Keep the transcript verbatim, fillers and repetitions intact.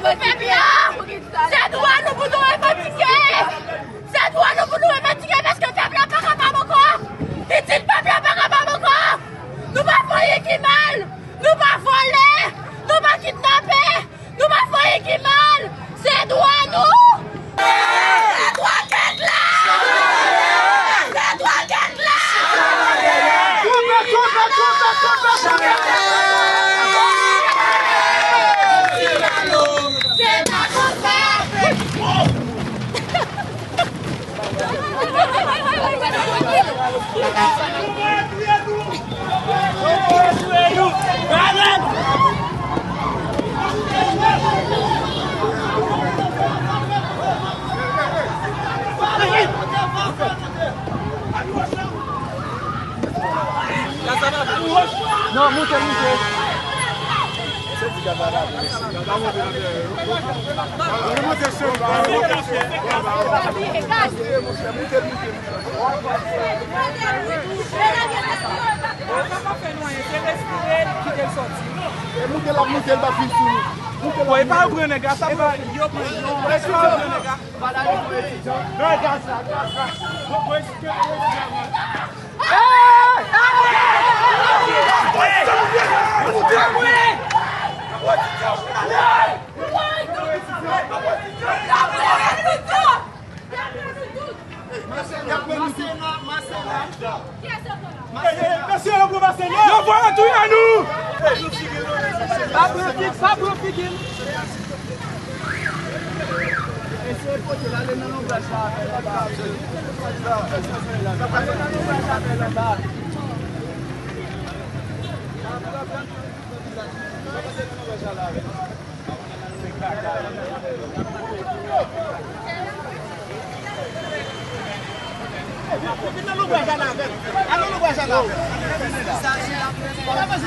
Pèp la, se dwa nou pou nou revandike. Se dwa nou pou nou revandike paske pèp la pa kapab ankò. Pitit pèp la pa kapab ankò. Nou pa fè anyen ki mal. Nou pa vòlè. Nou pa kidnape. Nou pa fè anyen ki mal. Se dwa nou. Se dwa kèt la. Se dwa kèt la. Koupe, koupe, koupe, koupe, koupe. Se pa konsa. Non, moute, moute. Moute la, moute l pa fin sou nou. Moute la. Bon, e pa yo pran nèg la, sa pa yo pran non. E pa yo pran nèg la. Non, gaz la, gaz la. Bon, bon, esplike, bon, esplike. Masena, Masena. Mesye yo pran Masena. Yo vòlè touye nou. Pa pran fig, pa pran figi l. Eseye pote l ale nan lonbraj la avè l anba. Ale nan lonbraj la avè l anba. Vin nan lonbraj la avè l. Al nan lonbraj la avè l.